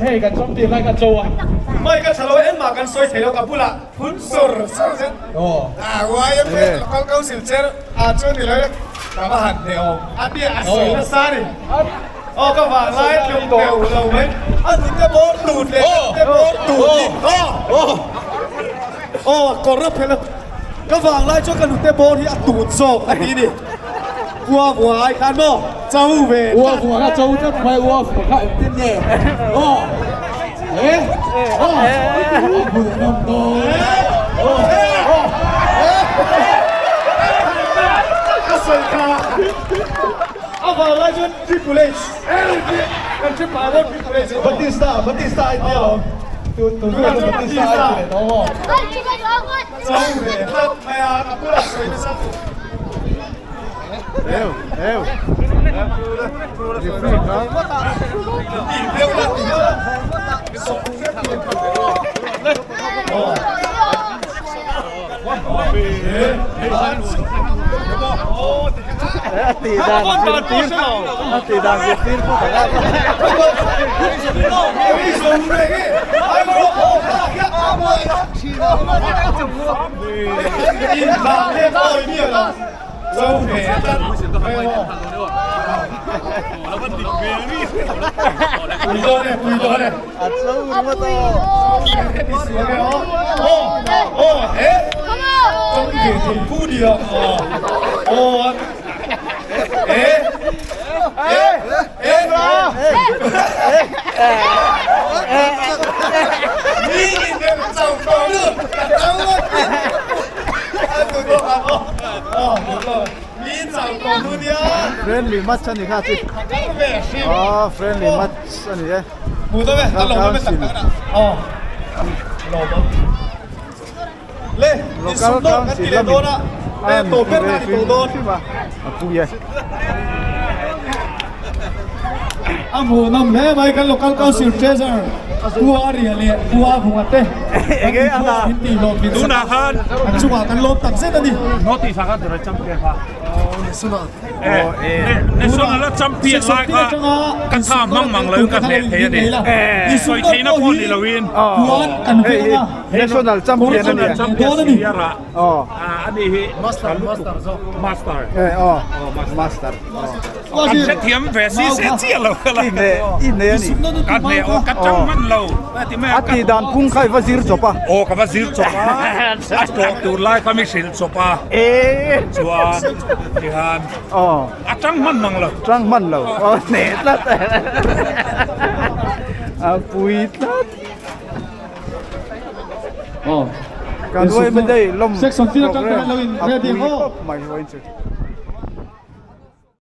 Hei kan chawm tir lai kha cho a. Mai ka tha lo engmah kan sawi thei lo ka bulah phun sawr sawr zen. Ah YMA local council chair ah chuan ni lo ila ka va han hneh awm a tia a sawi nasa a ni. Aw ka vang lai tluk deuh lo mai a hnute bawr tut leh ka hnute bawr tut hi aw aw a kawr a phelh a ka vang lai chuan ka hnute bawr hi a tut zawk a ti ni. Ua vua ai khan maw cho ve tlat. Ua vua kha cho tlat mai ua vua kha engtin nge aw e aw a hmuh nawm dawn aw aw Ka sawi kha a vang lai chuan Triple H kan hre pah dawn Triple H Batista Batista ai tia lawm tu tu Batista ai ti leh tawh maw. Cho ve tlat mai a ka bulah sawi nasa tu. Eu, eu. Referee kha. A tih dan zirtir a tih dan zirtir pawh ka ngah A cho ringawt aw. Friendly match a ni kha chu aw friendly match a ni e Local council lamin an ve hrim hrim a a pui e. A hmuhnawm hle mai kan local council treasurer Pu Aria leh Pu Avunga te kan inkhawm min tih hlawh thin sak a, an chungah kan lawm tak zet a ni. National a champion lai kha ka tha hmang mang lo in ka hneh thei a ni. Sawi theihna pawh ni lo in. National champion a ni. Champion senior ah a ni hi master master master. Kan hrethiam ve si se chiah lo ka la. I hneh i hneh a ni. Ka hneh aw ka tang hman lo. A tih dan phung kha i va zir chawp a. Aw ka va zir chawp a. A tlawh tur lai kha mi hrilh chawp a. Chuan tihan a tang hman mang lo. Tang hman lo. Aw hneh tlat. A pui tlat. Aw. Kan uai mai daih lawm Section tin atang program te lo in a ready pui ang aw. khawp mai huai chu.